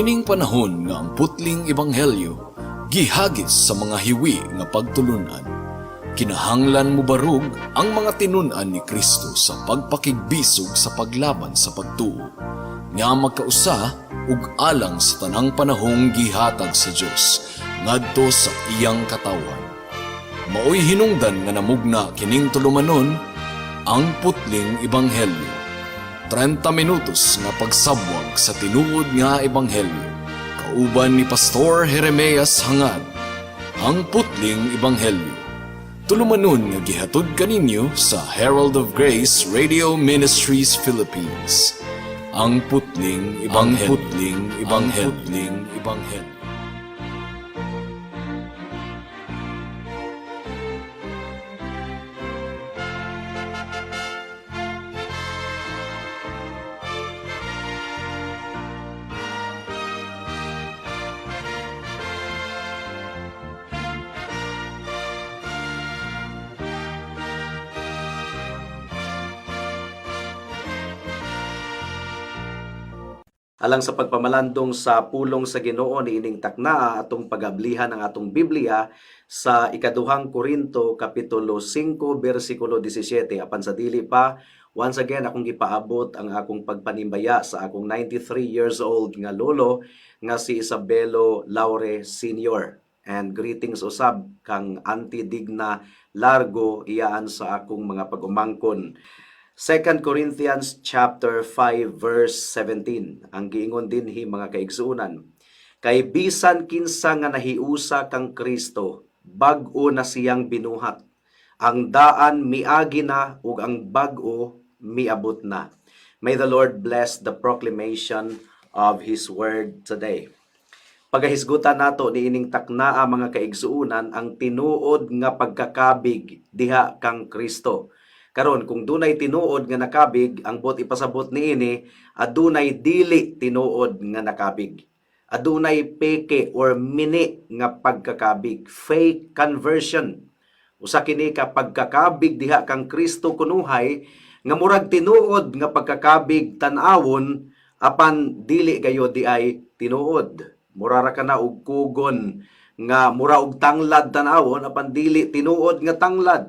Niining panahon nga ang putling ebanghelyo gihagis sa mga hiwi nga pagtulunan, kinahanglan mobarog ang mga tinun-an ni Kristo sa pagpakigbisog sa paglaban sa pagtuo nga magkausa ug alang sa tanang panahong gihatag sa Dios ngadto sa iyang katawhan. Maoy hinungdan nga namugna kining tulumanon, Ang Putling Ebanghelyo. 30 minutos nga pagsabwag sa tinuod nga ebanghelyo. Kauban ni Pastor Jeremias Hangad. Ang Putling Ebanghelyo. Tulumanon nga gihatod kaninyo sa Herald of Grace Radio Ministries Philippines. Ang Putling Ebanghelyo. Ang Putling Ebanghelyo. Ang Putling Ebanghelyo. Alang sa pagpamalandong sa pulong sa Ginoo niining taknaa, atong pagablihan ang atong Biblia sa Ikaduhang Korinto kapitulo 5 bersikulo 17. Apan sa dili pa, once again akong gipaabot ang akong pagpanimbaya sa akong 93 years old nga lolo nga si Isabelo Laure Sr. And greetings usab kang Auntie Digna Largo, iyaan sa akong mga pag-umangkon. 2 Corinthians chapter 5 verse 17 ang giingon dinhi, mga kaigsuonan: "Kay bisan kinsa nga nahiusa kang Kristo, bag-o na siyang binuhat. Ang daan miagi na ug ang bag-o miabot na." May the Lord bless the proclamation of His word today. Pagahisgutan nato niining taknaa, mga kaigsuonan, ang tinuod nga pagkakabig diha kang Kristo. Karon, kung dunay tinuod nga nakabig, ang buot ipasabot niini, adunay dili tinuod nga nakabig. Adunay peke or mini nga pagkakabig, fake conversion. Usa kini ka pagkakabig diha kang Kristo kunuhay nga murag tinuod nga pagkakabig tan-awon, apan dili gayod diay tinuod. Mura ra kana og kugon nga mura og tanglad tan-awon, apan dili tinuod nga tanglad.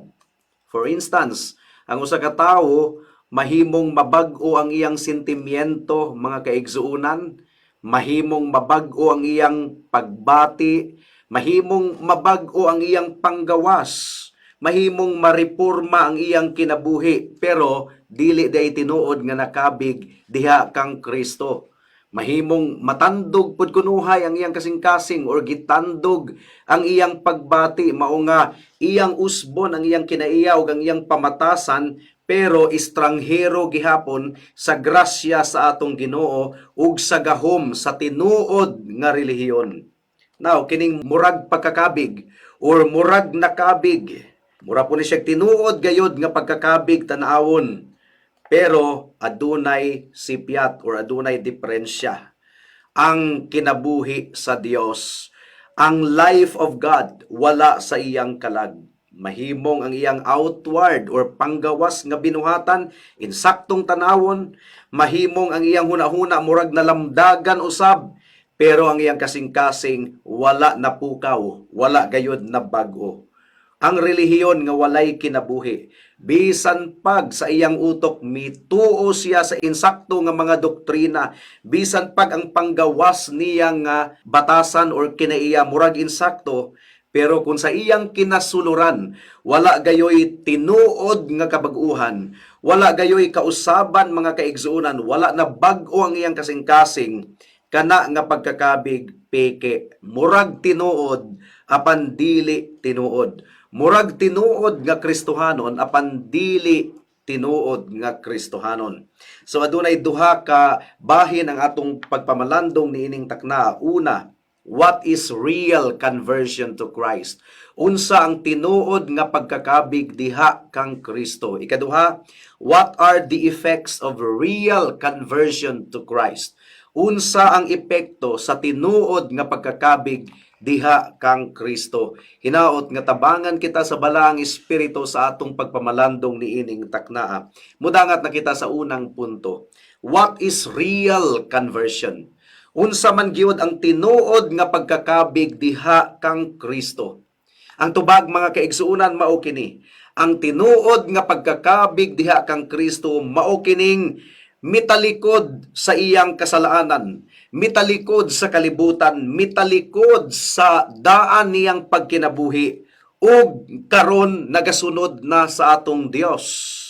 For instance, ang usa ka tawo mahimong mabag-o ang iyang sentimiento, mga kaigsuonan, mahimong mabag-o ang iyang pagbati, mahimong mabag-o ang iyang panggawas, mahimong mareporma ang iyang kinabuhi, pero dili diay tinuod nga nakabig diha kang Kristo. Mahimong matandog pud kunuhay ang iyang kasing-kasing or gitandog ang iyang pagbati, mao nga iyang usbon ang iyang kinaiya ug ang iyang pamatasan, pero estranghero gihapon sa grasya sa atong Ginoo ug sa gahom sa tinuod nga relihiyon. Now, kining murag pagkakabig or murag nakabig, mura po ni siya tinuod gayod nga pagkakabig tan-awon, pero adunay sipyat or adunay diferensya. Ang kinabuhi sa Dios, ang life of God, wala sa iyang kalag. Mahimong ang iyang outward or panggawas nga binuhatan insaktong tanawon, mahimong ang iyang hunahuna murag nalamdagan usab, pero ang iyang kasing-kasing wala napukaw, wala gayod na bag-o. Ang relihiyon nga walay kinabuhi, bisan pag sa iyang utok mituo siya sa insakto nga mga doktrina, bisan pag ang panggawas niya nga batasan or kinaiya murag insakto, pero kung sa iyang kinasuluran wala gayoy tinuod nga kabag-uhan, wala gayoy kausaban, mga kaigsuonan, wala na bag-o ang iyang kasing-kasing, kana nga pagkakabig peke. Murag tinuod apan dili tinuod. Murag tinuod nga Kristohanon apan dili tinuod nga Kristohanon. So adunay duha ka bahin ang atong pagpamalandong niining takna. Una, what is real conversion to Christ? Unsa ang tinuod nga pagkakabig diha kang Kristo? Ikaduha, what are the effects of real conversion to Christ? Unsa ang epekto sa tinuod nga pagkakabig diha kang Kristo? Hinaot nga tabangan kita sa Balaang Espiritu sa atong pagpamalandong niining taknaa. Mudangat na kita sa unang punto. What is real conversion? Unsa man gyud ang tinuod nga pagkakabig diha kang Kristo? Ang tubag, mga kaigsuonan, mao kini. Ang tinuod nga pagkakabig diha kang Kristo mao kining mitalikod sa iyang kasalanan, mitalikod sa kalibutan, mitalikod sa daan niyang pagkinabuhi ug karon nagasunod na sa atong Dios.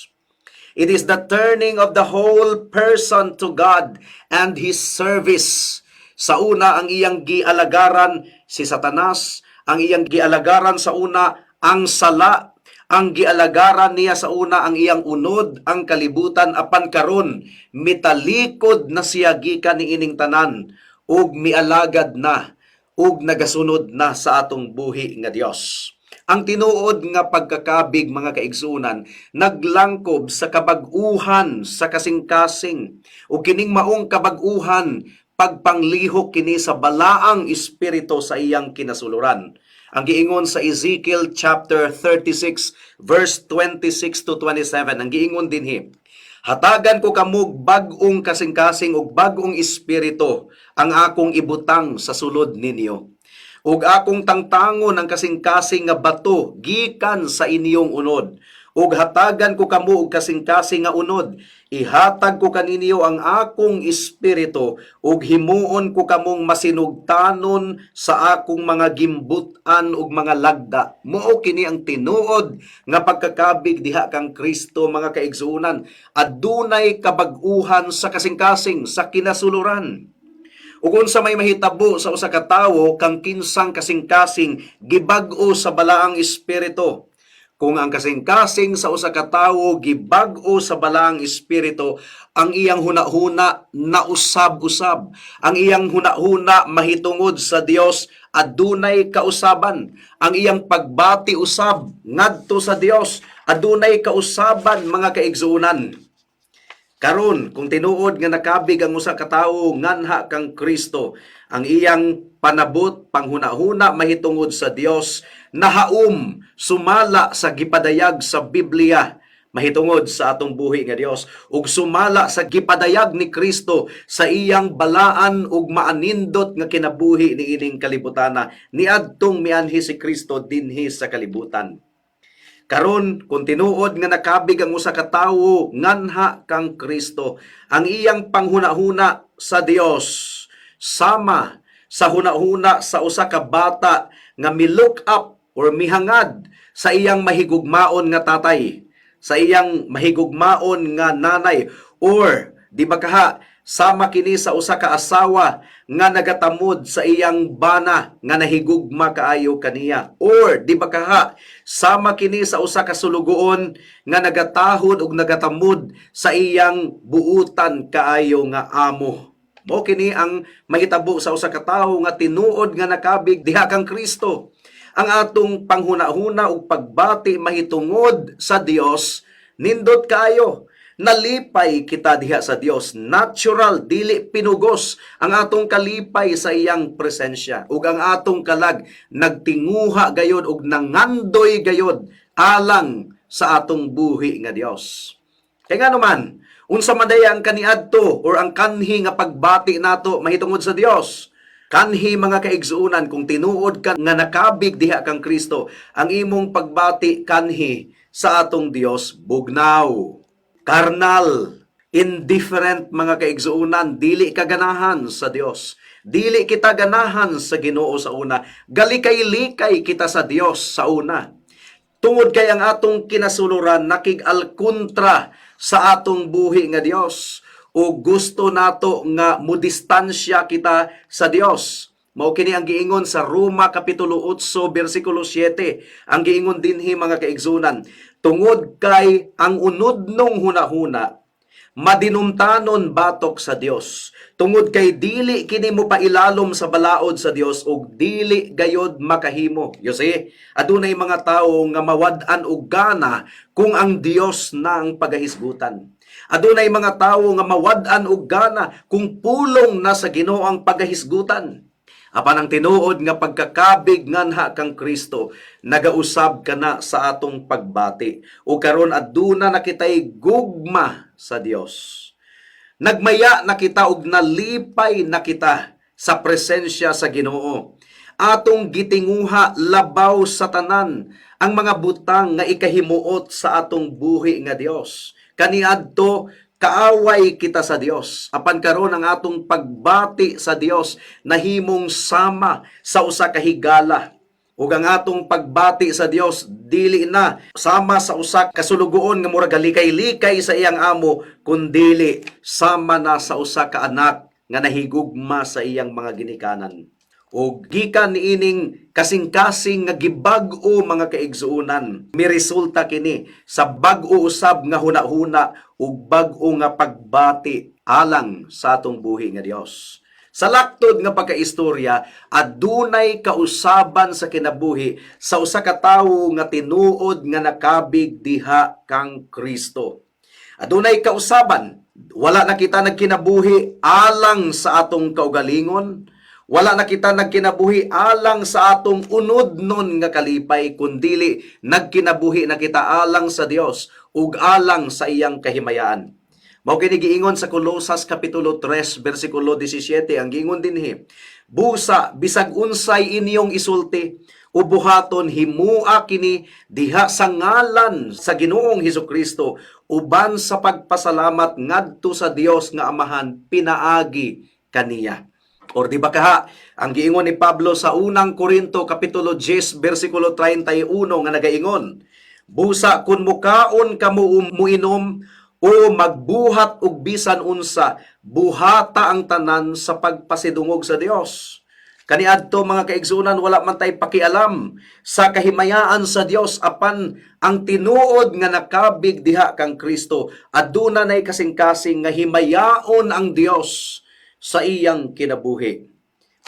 It is the turning of the whole person to God and His service. Sa una, ang iyang gialagaran si Satanas, ang iyang gialagaran sa una ang sala, ang gialagaran niya sa una ang iyang unod, ang kalibutan, apan karon mitalikod na siya gikan niining tanan ug mialagad na ug nagasunod na sa atong buhi nga Dios. Ang tinuod nga pagkakabig, mga kaigsuonan, naglangkob sa kabag-uhan sa kasing-kasing, ug kining maong kabag-uhan, pagpanglihok kini sa Balaang Espiritu sa iyang kinasuluran. Ang giingon sa Ezekiel chapter 36 verse 26 to 27, ang giingon dinhi, "Hatagan ko kamog bag-ong kasing-kasing ug bag-ong espiritu ang akong ibutang sa sulod ninyo. Ug akong tangtangon ang kasing-kasing nga bato gikan sa inyong unod. Ug hatagan ko kamo og kasing-kasing nga unod. Ihatag ko kaninyo ang akong espiritu ug himuon ko kamong masinugtanon sa akong mga gimbut-an ug mga lagda." Mao kini ang tinuod nga pagkakabig diha kang Kristo, mga kaigsuonan. Adunay kabag-uhan sa kasing-kasing, sa kinasuluran. Ug unsa may mahitabo sa usa ka tawo kang kinsang kasing-kasing gibag-o sa Balaang Espiritu? Kung ang kasing-kasing sa usa ka tawo gibag-o sa Balaang Espiritu, ang iyang hunahuna nausab-usab. Ang iyang hunahuna mahitungod sa Dios adunay kausaban. Ang iyang pagbati usab ngadto sa Dios adunay kausaban, mga kaigsuonan. Karon, kung tinuod nga nakabig ang usa ka tawo nganha kang Kristo, ang iyang panabot, panghunahuna mahitungod sa Dios nahaom sumala sa gipadayag sa Biblia mahitungod sa atong buhi nga Dios ug sumala sa gipadayag ni Kristo sa iyang balaan ug maanindot nga kinabuhi niining kalibutana niadtong mianhi si Kristo dinhi sa kalibutan. Karon, kung tinuod nga nakabig ang usa ka tawo nganha kang Kristo, ang iyang panghunahuna sa Dios sama sa hunahuna sa usa ka bata nga mi-look up or mihangad sa iyang mahigugmaon nga tatay, sa iyang mahigugmaon nga nanay, or di ba kaha sama kini sa usa ka asawa nga nagatamod sa iyang bana nga nahigugma kaayo kaniya, or di ba kaha sama kini sa usa ka sulugoon nga nagatahod ug nagatamod sa iyang buutan kaayo nga amo. Mao kini ang mahitabo sa usa ka tawo nga tinuod nga nakabig diha kang Kristo. Ang atong panghunahuna ug pagbati mahitungod sa Dios nindot kaayo. Nalipay kita diha sa Dios. Natural, dili pinugos ang atong kalipay sa iyang presensya. Ug ang atong kalag nagtinguha gayod ug nangandoy gayod alang sa atong buhi nga Dios. Kay nga naman, unsa man diay ang kaniadto or ang kanhi nga pagbati nato mahitungod sa Dios? Kanhi, mga kaigsuonan, kung tinuod ka nga nakabig diha kang Kristo, ang imong pagbati kanhi sa atong Dios bugnaw, carnal, indifferent, mga kaigsuonan, dili ka ganahan sa Dios. Dili kita ganahan sa Ginoo sa una. Galikay-likay kita sa Dios sa una. Tungod kay ang atong kinasuluran nakig-alkontra sa atong buhi nga Dios o gusto nato nga mudistansya kita sa Dios. Mao kini ang giingon sa Roma kapitulo 8 bersikulo 7. Ang giingon dinhi, mga kaigsuonan, tungod kay ang unodnong hunahuna madinumtanon batok sa Dios. Tungod kay dili kini mo pailalom sa balaod sa Dios ug dili gayod makahimo. You see, adunay mga tawo nga mawad-an og gana kung ang Dios na ang pagahisgutan. Adunay mga tawo nga mawad-an og gana kung pulong na sa Ginoo ang pagahisgutan. Apan ang tinuod nga pagkakabig nganha kang Kristo, nagausab ka na sa atong pagbati. O karon aduna na kitay gugma sa Dios. Nagmaya na kita ug nalipay na kita. sa presensya sa Ginoo. Atong gitinguha labaw sa tanan ang mga butang nga ikahimuot sa atong buhi nga Dios. Kaniadto kaaway kita sa Dios. Apan karon, ang atong pagbati sa Dios nahimong sama sa usa ka higala. Ug ang atong pagbati sa Dios dili na sama sa usa ka sulugoon nga murag galikay-likay sa iyang amo, kundili sama na sa usa ka anak nga nahigugma sa iyang mga ginikanan. Ug gikan niining kasing-kasing nga gibag-o, mga kaigsuonan, miresulta kini sa bag-o usab nga hunahuna ug bag-o nga pagbati alang sa atong buhi nga Dios. Sa laktod nga pagkaistorya, adunay kausaban sa kinabuhi sa usa ka tawo nga tinuod nga nakabig diha kang Kristo. Adunay kausaban, wala na kita nagkinabuhi alang sa atong kaugalingon, wala na kita nagkinabuhi alang sa atong unodnon nga kalipay, kundili nagkinabuhi na kita alang sa Dios ug alang sa iyang kahimayaan. Mao kini giingon sa Kolosas kapitulo 3 bersikulo 17. Ang giingon dinhi, "Busa bisag unsay inyong isulti o buhaton, himua kini diha sa ngalan sa Ginoong Hesukristo uban sa pagpasalamat ngadto sa Dios nga Amahan pinaagi kaniya." Or di ba kaha, ang giingon ni Pablo sa Unang Korinto kapitulo 10 bersikulo 31 nga nagaingon, "Busa kun mukaon kamo o muinom o magbuhat og bisan unsa, buhata ang tanan sa pagpasidungog sa Dios." Kaniadto, mga kaigsunan, wala man tay pakialam sa kahimayaan sa Dios, apan ang tinuod nga nakabig diha kang Kristo, aduna nay kasing-kasing nga himayaon ang Dios sa iyang kinabuhi.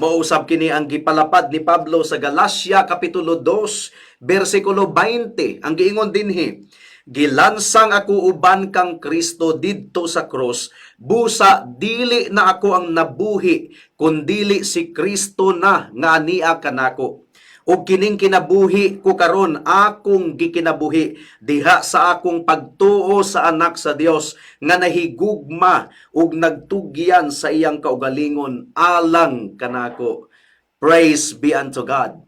Mausab kini ang gipalapad ni Pablo sa Galacia kapitulo 2 bersikulo 20. Ang giingon dinhi, "Gilansang ako uban kang Kristo didto sa krus, busa dili na ako ang nabuhi, kundili si Kristo na nga ania kanako. Ug kining kinabuhi ko karon, akong gikinabuhi diha sa akong pagtuo sa Anak sa Dios nga nahigugma ug nagtugyan sa iyang kaugalingon alang kanako." Praise be unto God.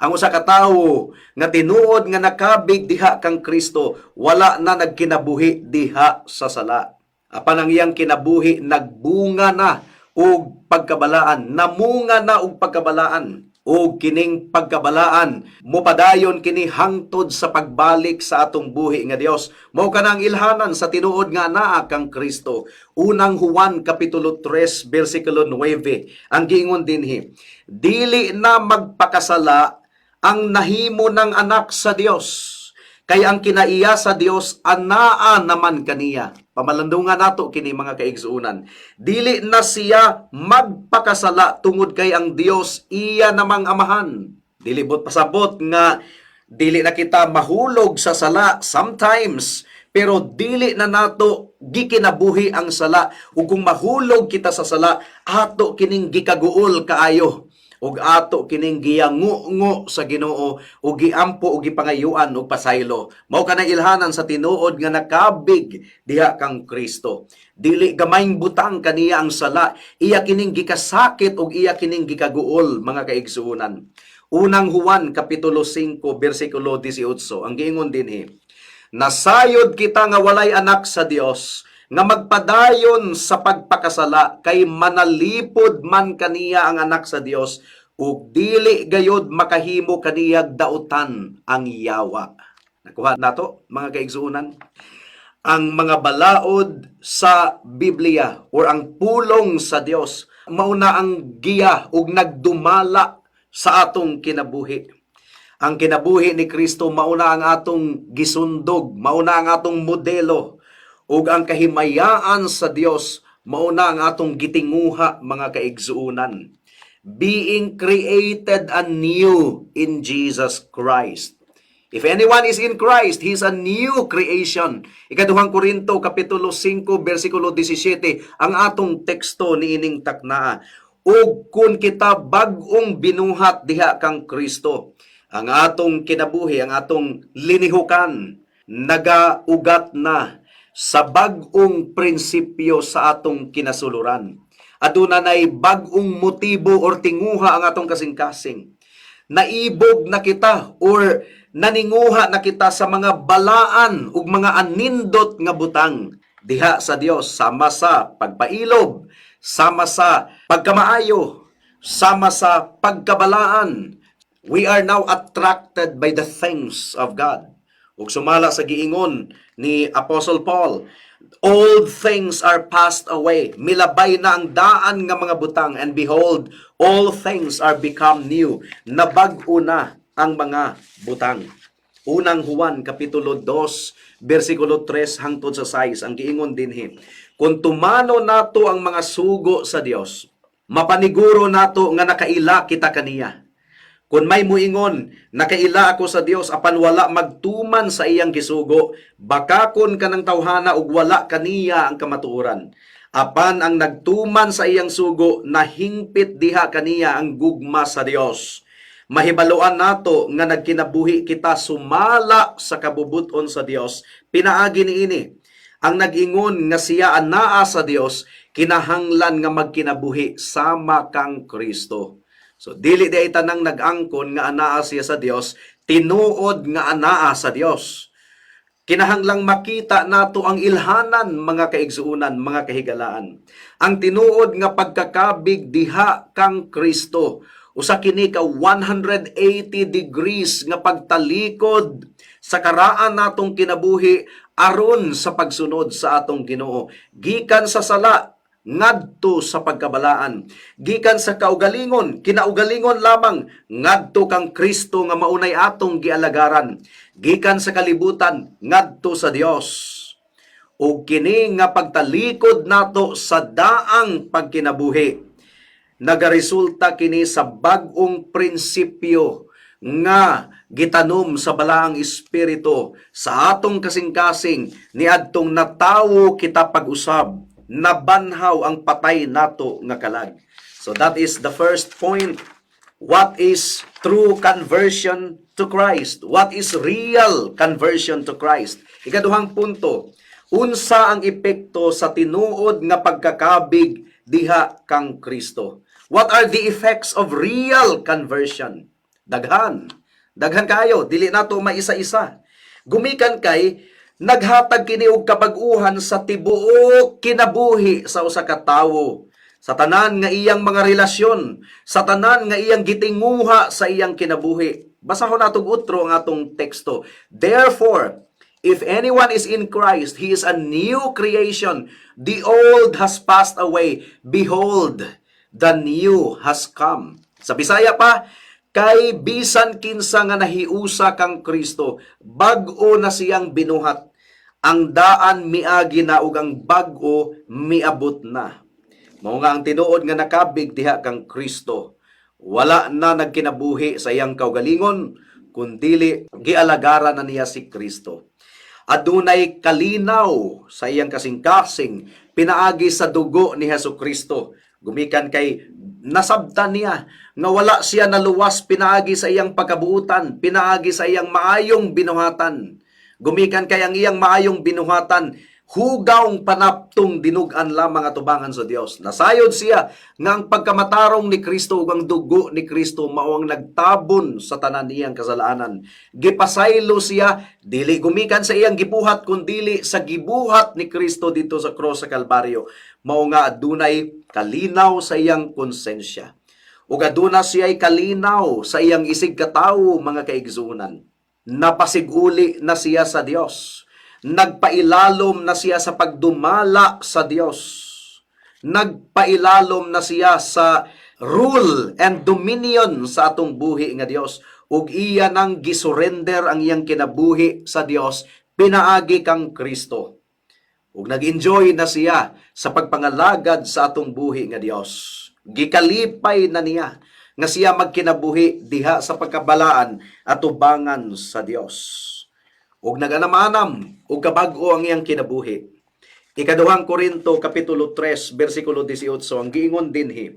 Ang usa ka tawo nga tinuod nga nakabig diha kang Kristo, wala na nagkinabuhi diha sa sala. Apan ang iyang kinabuhi nagbunga na og pagkabalaan, namunga na og pagkabalaan. Og kining pagkabalaan mopadayon kini hangtod sa pagbalik sa atong buhi nga Dios. Mao kanang ilhanan sa tinuod nga anaa kang Kristo. Unang Juan kapitulo 3 bersikulo 9. Ang giingon dinhi, "Dili na magpakasala ang nahimo ng anak sa Dios, kay ang kinaiya sa Dios anaa naman kaniya." Pamalandungan nato kini, mga kaigsuonan. Dili na siya magpakasala tungod kay ang Dios iya namang amahan. Dili buot pasabot nga dili na kita mahulog sa sala sometimes, pero dili na nato gikinabuhi ang sala, ug kung mahulog kita sa sala, ato kining gikaguol kaayo ug ato kining giyangu-ngo sa Ginoo ug giampo ug gipangayuan og pasaylo. Mao kanang ilhanan sa tinuod nga nakabig diha kang Kristo. Dili gamayng butang kaniya ang sala, iya kining gikasakit ug iya kining gikaguol, mga kaigsuonan. Unang Juan kapitulo 5 bersikulo 18. Ang giingon dinhi, "Nasayod kita nga walay anak sa Dios nga magpadayon sa pagpakasala, kay manalipod man kaniya ang anak sa Dios ug dili gayod makahimo kaniyag dautan ang yawa." Nakuha nato, mga kaigsuonan, ang mga balaod sa Biblia or ang pulong sa Dios, mauna ang giya ug nagdumala sa atong kinabuhi. Ang kinabuhi ni Kristo, mauna ang atong gisundog, mauna ang atong modelo, ug ang kahimayaan sa Dios, mauna ang atong gitinguha, mga kaigsuonan. Being created anew in Jesus Christ. If anyone is in Christ, he is a new creation. Ikaduhang Korinto kapitulo 5 bersikulo 17 ang atong teksto niining taknaa. Ug kung kita bag-ong binuhat diha kang Kristo, ang atong kinabuhi, ang atong linihukan, nagaugat na sa bag-ong prinsipyo sa atong kinasuluran. Aduna nay bag-ong motibo or tinguha ang atong kasing-kasing. Naibog na kita or naninguha na kita sa mga balaan ug mga anindot nga butang diha sa Dios, sama sa pagpailob, sama sa pagkamaayo, sama sa pagkabalaan. We are now attracted by the things of God. Ug sumala sa giingon ni Apostle Paul, "Old things are passed away." Milabay na ang daan nga mga butang, "And behold, all things are become new." Nabag-o na ang mga butang. Unang Juan kapitulo 2 bersikulo 3 hangtod sa 6, ang giingon dinhi: "Kung tumano nato ang mga sugo sa Dios, mapaniguro nato nga nakaila kita kaniya. Kung may muingon, 'Nakaila ako sa Dios,' apan wala magtuman sa iyang gisugo, bakakon kanang tawhana ug wala kaniya ang kamatuoran. Apan ang nagtuman sa iyang sugo, nahingpit diha kaniya ang gugma sa Dios. Mahibaluan nato nga nagkinabuhi kita sumala sa kabubuton sa Dios pinaagi niini. Ang nag-ingon nga siya anaa sa Dios, kinahanglan nga magkinabuhi sama kang Kristo." So dili diay tanang nag-angkon nga anaa siya sa Dios, tinuod nga anaa sa Dios. Kinahanglang makita nato ang ilhanan, mga kaigsuonan, mga kahigalaan. Ang tinuod nga pagkakabig diha kang Kristo, usa kini ka 180 degrees nga pagtalikod sa karaan natong kinabuhi aron sa pagsunod sa atong Ginoo. Gikan sa sala ngadto sa pagkabalaan. Gikan sa kaugalingon, kinaugalingon lamang, ngadto kang Kristo nga maunay atong gialagaran. Gikan sa kalibutan ngadto sa Dios. Ug kini nga pagtalikod nato sa daang pagkinabuhi, nagaresulta kini sa bag-ong prinsipyo nga gitanom sa Balaang Espiritu sa atong kasing-kasing niadtong natawo kita pag-usab, nabanhaw ang patay nato nga kalag. So that is the first point. What is true conversion to Christ? What is real conversion to Christ? Ikaduhang punto, unsa ang epekto sa tinuod nga pagkakabig diha kang Kristo? What are the effects of real conversion? Daghan. Daghan kayo, dili nato maisa-isa. Gumikan kay naghatag kini og kabag-uhan sa tibuok kinabuhi sa usa ka tawo. Sa tanan nga iyang mga relasyon, sa tanan nga iyang gitinguha sa iyang kinabuhi. Basahon natong utro ang atong teksto. "Therefore, if anyone is in Christ, he is a new creation. The old has passed away. Behold, the new has come." Sa Bisaya pa, "Kay bisan kinsa nga nahiusa kang Kristo, bag-o na siyang binuhat. Ang daan miagi na ug ang bag-o miabot na." Mao nga ang tinuod nga nakabig diha kang Kristo, wala na nagkinabuhi sa iyang kaugalingon, kundili gialagaran na niya si Kristo. Adunay kalinaw sa iyang kasing-kasing pinaagi sa dugo ni Hesus Kristo. Gumikan kay nasabtan niya nga wala siya naluwas pinaagi sa iyang pagkabuutan, pinaagi sa iyang maayong binuhatan. Gumikan kay ang iyang maayong binuhatan, hugawng panaptong dinug-an lamang atubangan sa Dios. Nasayod siya nga ang pagkamatarong ni Kristo ug ang dugo ni Kristo mao ang nagtabon sa tanan niyang kasalanan. Gipasaylo siya dili gumikan sa iyang gibuhat, kundili sa gibuhat ni Kristo didto sa cross sa Kalbaryo. Mao nga adunay kalinaw sa iyang konsensya. Ug aduna siya'y kalinaw sa iyang isig katawo, mga kaigsuonan. Napasiguli na siya sa Dios. Nagpailalom na siya sa pagdumala sa Dios. Nagpailalom na siya sa rule and dominion sa atong buhi nga Dios. Ug iya nang gisurrender ang iyang kinabuhi sa Dios pinaagi kang Kristo. Ug nag-enjoy na siya sa pagpangalagad sa atong buhi nga Dios. Gikalipay na niya nga siya magkinabuhi diha sa pagkabalaan atubangan sa Dios. Ug naganam-anam ug kabag-o ang iyang kinabuhi. Ikaduhang Korinto kapitulo 3 bersikulo 18, ang giingon dinhi: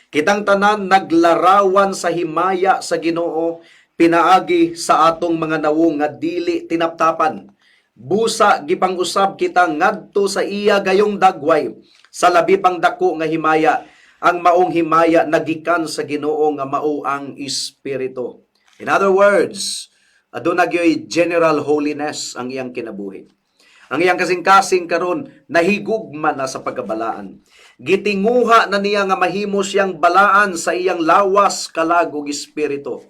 "Kitang tanan naglarawan sa himaya sa Ginoo pinaagi sa atong mga nawong nga dili tinaptapan. Busa gipang-usab kita ngadto sa iya gayong dagway. Sa labi pang dako nga himaya, ang maong himaya nagikan sa Ginoo nga mao ang Espiritu. In other words, aduna gyoy general holiness ang iyang kinabuhi. Ang iyang kasing-kasing karon nahigugma na sa pagkabalaan. Gitinguha na niya nga mahimo siyang balaan sa iyang lawas, kalag ug espiritu.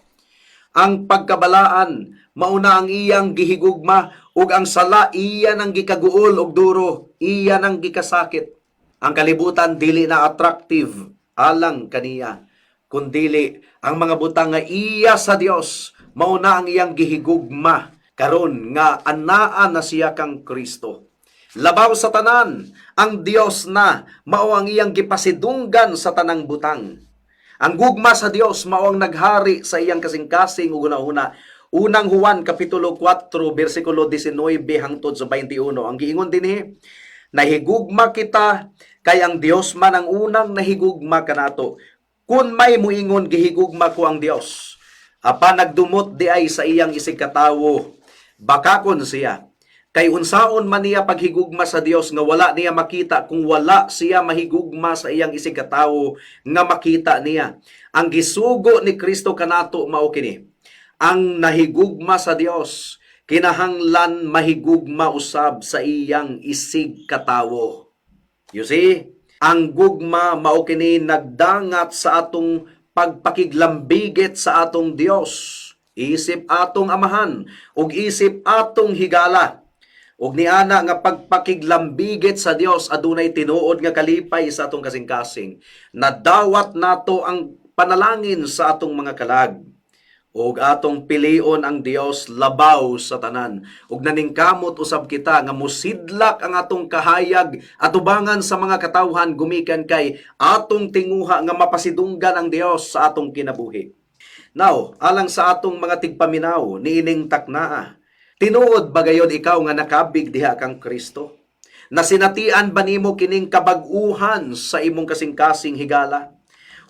Ang pagkabalaan mao na ang iyang gihigugma ug ang sala iya nang gikaguol og duro, iya nang gikasakit. Ang kalibutan dili na attractive alang kaniya, kundili ang mga butang nga iya sa Dios mao na ang iyang gihigugma karon nga anaa na siya kang Kristo. Labaw sa tanan, ang Dios na mao ang iyang gipasidunggan sa tanang butang. Ang gugma sa Dios mao ang naghari sa iyang kasing-kasing ug hunahuna. Unang Juan kapitulo 4 bersikulo 19 hangtod sa 21. Ang giingon dinhi, nahigugma kita kay ang Dios man ang unang nahigugma kanato. Kun may muingon, "Gihigugma ko ang Dios," apan nagdumot diay sa iyang isig katawo, bakakon siya. Kay unsaon man niya paghigugma sa Dios nga wala niya makita kung wala siya mahigugma sa iyang isig katawo nga makita niya? Ang gisugo ni Kristo kanato mao kini: ang nahigugma sa Dios kinahanglan mahigugma usab sa iyang isig katawo. You see? Ang gugma mao kini nagdangat sa atong pagpakiglambigit sa atong Dios, isip atong amahan ug isip atong higala. Ug niana nga pagpakiglambigit sa Dios, adunay tinuod nga kalipay sa atong kasing-kasing. Nadawat nato ang panalangin sa atong mga kalag ug atong pilion ang Dios labaw sa tanan. Ug naningkamot usab kita nga musidlak ang atong kahayag atubangan sa mga katawhan gumikan kay atong tinguha nga mapasidunggan ang Dios sa atong kinabuhi. Now, alang sa atong mga tigpaminaw niining taknaa, tinuod ba gayod ikaw nga nakabig diha kang Kristo? Nasinatian ba nimo kining kabag-uhan sa imong kasing-kasing, higala?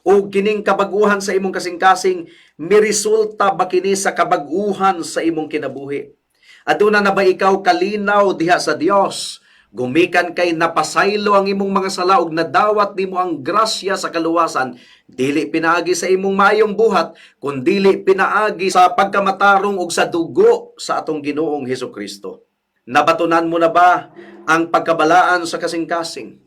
O kining kabag-uhan sa imong kasing-kasing, miresulta ba kini sa kabag-uhan sa imong kinabuhi? Aduna na ba ikaw kalinaw diha sa Dios gumikan kay napasaylo ang imong mga sala ug nadawat nimo ang grasya sa kaluwasan, dili pinaagi sa imong maayong buhat, kundili pinaagi sa pagkamatarong ug sa dugo sa atong Ginoong Hesus Kristo? Nabatunan mo na ba ang pagkabalaan sa kasing-kasing?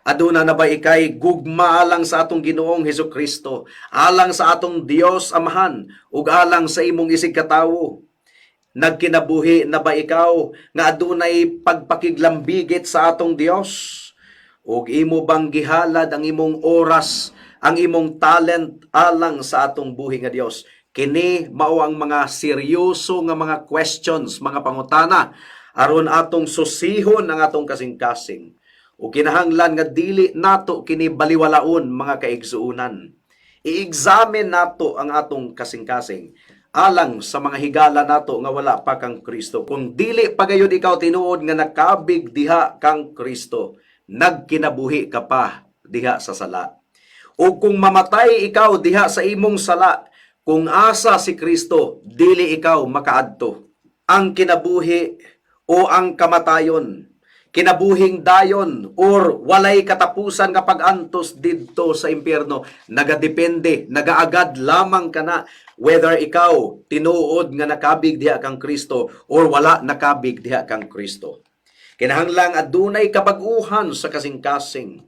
Aduna na ba ikay gugma alang sa atong Ginoong Hesus Kristo, alang sa atong Dios Amahan ug alang sa imong isig katawo? Nagkinabuhi na ba ikaw nga adunay pagpakiglambigit sa atong Dios? Ug imo bang gihalad ang imong oras, ang imong talent alang sa atong buhi nga Dios? Kini mao ang mga seryoso nga mga questions, mga pangutana aron atong susihon ang atong kasing-kasing. Ug kinahanglan nga dili nato kini baliwalaon, mga kaigsuonan. I-examine nato ang atong kasing-kasing alang sa mga higala nato nga wala pa kang Kristo. Kung dili pa gayud ikaw tinuod nga nakabig diha kang Kristo, nagkinabuhi ka pa diha sa sala. O kung mamatay ikaw diha sa imong sala, kung asa si Kristo, dili ikaw makaadto. Ang kinabuhi o ang kamatayon, kinabuhing dayon or walay katapusan nga pag-antos didto sa impyerno, nagadepende, nagaagad lamang kana whether ikaw tinuod nga nakabig diha kang Kristo or wala nakabig diha kang Kristo. Kinahanglang adunay kabag-uhan sa kasing-kasing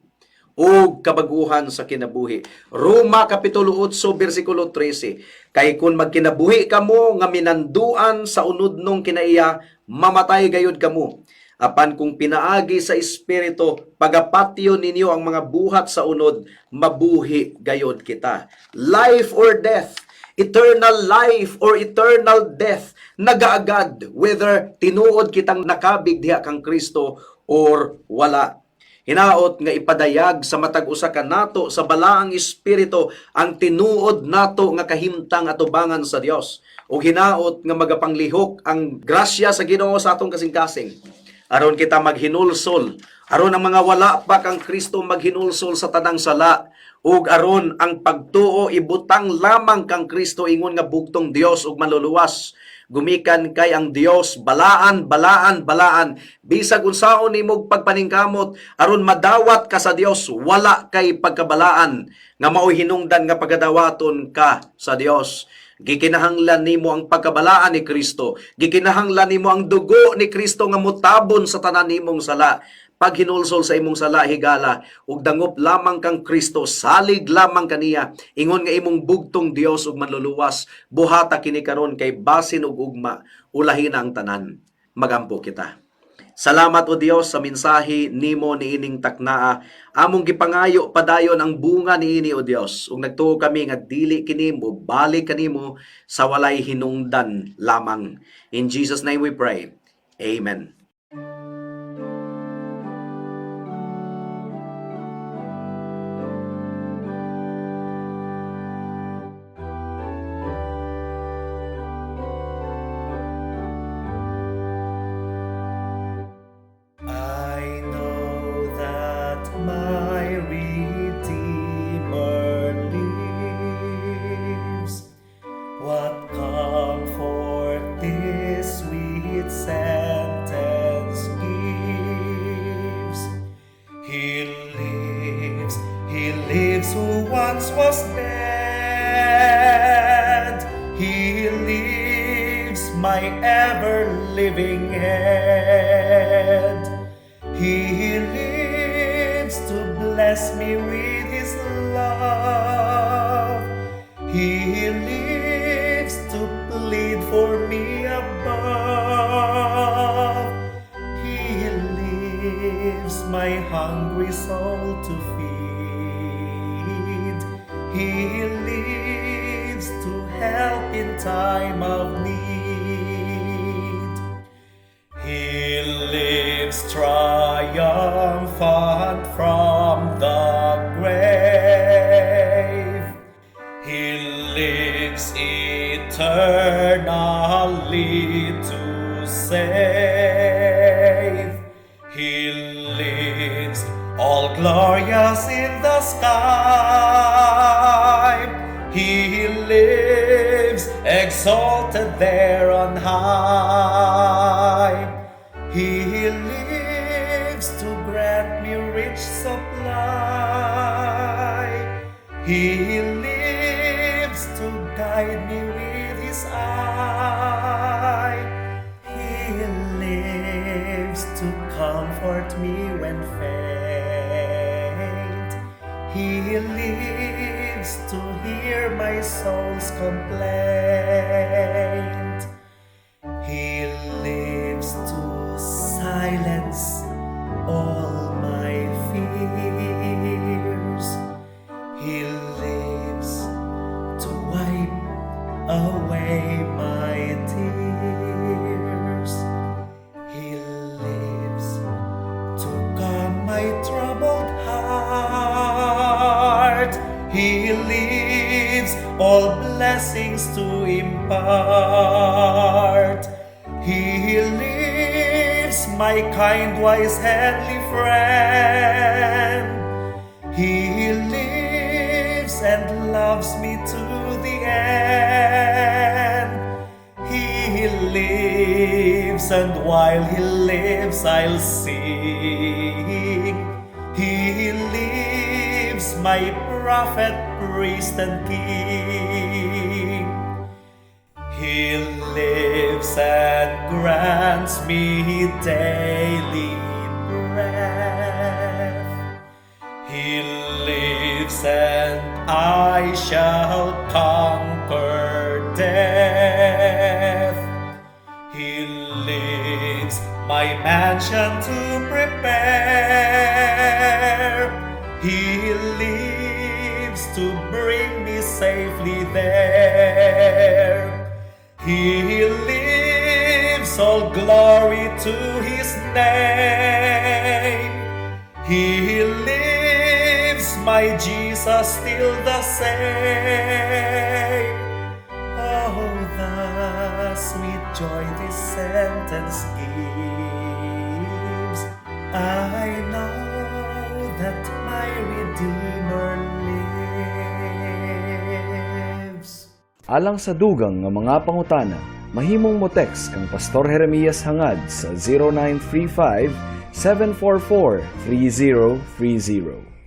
ug kabaguhan sa kinabuhi. Roma kapitulo 8 bersikulo 13. Kay kung magkinabuhi kamo nga minanduan sa unudnong kinaiya, mamatay gayud kamo. Apan kung pinaagi sa Espiritu, pagapatyon ninyo ang mga buhat sa unod, mabuhi gayod kita. Life or death, eternal life or eternal death, nagaagad whether tinuod kitang nakabig diha kang Kristo or wala. Hinaot nga ipadayag sa matag usa kanato sa Balaang Espiritu ang tinuod nato nga kahimtang atubangan sa Dios. Ug hinaot nga magapanglihok ang grasya sa Ginoo sa atong kasing-kasing aron kita maghinulsol, aron ang mga wala pa kang Kristo maghinulsol sa tanang sala, ug aron ang pagtuo ibutang lamang kang Kristo ingon nga bugtong Dios ug Manluluwas. Gumikan kay ang Dios balaan, balaan, balaan. Bisag unsaon nimog pagpaningkamot aron madawat ka sa Dios, wala kay pagkabalaan nga maoy hinungdan nga pagadawaton ka sa Dios. Gikinahanglan nimo ang pagkabalaan ni Kristo. Gikinahanglan nimo ang dugo ni Kristo nga mutabon sa tanan nimong sala. Paghinulsol sa imong sala, higala, ug dangop lamang kang Kristo, salig lamang kaniya, ingon nga imong bugtong Dios ug manluluwas. Buhata kini karon kay basin ug ugma, ulahi na ang tanan. Magampo kita. Salamat, O Dios, sa mensahe nimo niining taknaa. Among gipangayo padayon ang bunga niini, O Dios. Ug nagtuo kami nga dili kini mo balik kanimo sa walay hinungdan lamang. In Jesus' name we pray. Amen. I know that my Redeemer lives. What comfort this sweet sentence gives! He lives who once was dead. He lives, my ever living head. He lives to bless me with his love. He lives to plead for me above. He lives my hungry soul to feed. He lives to help in time of need. He lives triumphant from the grave. He lives eternally to save. He lives all glorious in the sky. He lives exalted there on high. He lives to grant me rich supply. He lives to guide me with his eye. He lives to comfort me when faint. He lives to hear my soul's complaint. He lives to silence all my fears. He lives to wipe away my tears. He lives to calm my troubled heart. He lives all blessings to impart. He lives, my kind, wise, heavenly friend. He lives and loves me to the end. He lives, and while he lives, I'll sing. He lives, my prophet, priest, and king. He lives and grants me daily breath. He lives and I shall conquer death. He lives my mansion to prepare. He lives to bring me safely there. He lives, all glory to his name. He lives, my Jesus, still the same. Oh, the sweet joy this sentence gives. I know that my Redeemer lives. Alang sa dugang nga mga pangutana, Mahimong mo text kang Pastor Jeremias Hangad sa 0935 744 3030.